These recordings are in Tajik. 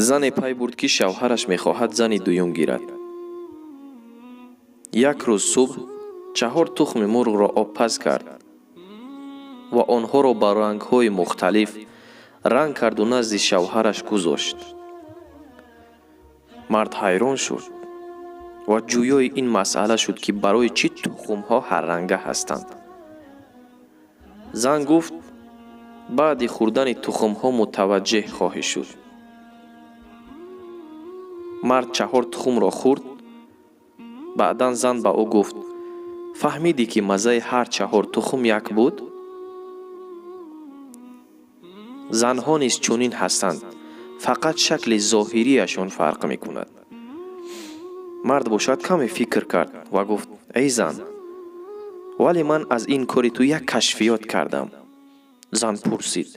Зане пай бурд, ки шавҳараш мехоҳад зани дуюм гирад. Як рӯз субҳ чаҳор тухми мурғро обпаз кард ва онҳоро ба рангҳои мухталиф ранг карду назди шавҳараш гузошт. Мард ҳайрон шуд ва ҷӯёи ин масъала шуд, ки барои чӣ тухмҳо ҳарранга ҳастанд. Зан гуфт: «Баъди хӯрдани тухмҳо мутаваҷҷеҳ хоҳӣ шуд». Мард чаҳор тухмро хӯрд. Баъдан зан ба ӯ гуфт: «Фаҳмидӣ, ки маззаи ҳар чаҳор тухм як буд?» Занҳо низ чунин ҳастанд, фақат шакли зоҳирияшон фарқ мекунад. Мард бошад, каме фикр кард ва гуфт: «Эй зан, вале ман аз ин кори ту як кашфиёт кардам». Зан пурсид: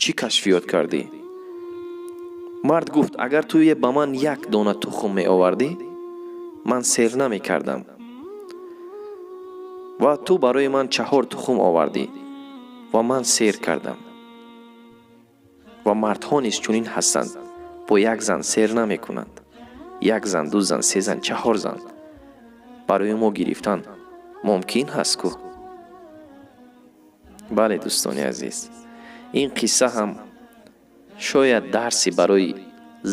«Чӣ кашфиёт кардӣ?» Мард гуфт: «Агар ту ба ман як дона тухм меовардӣ, ман сер намекардам, ва ту барои ман чаҳор тухм овардӣ ва ман сер кардам». Ва мардҳо низ чунин ҳастанд, бо як зан сер намекунанд: як зан, ду зан, се зан, чаҳор зан барои мо гирифтан мумкин ҳаст ку. Бале, дӯстони азиз, ин қисса ҳам шояд дарсе барои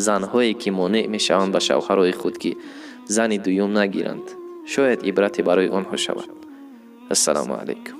занҳое, ки монеъ мешаванд ба шавҳарои худ, ки зани дуюм нагиранд, шояд ибрате барои онҳо шавад. Ассалому алайкум.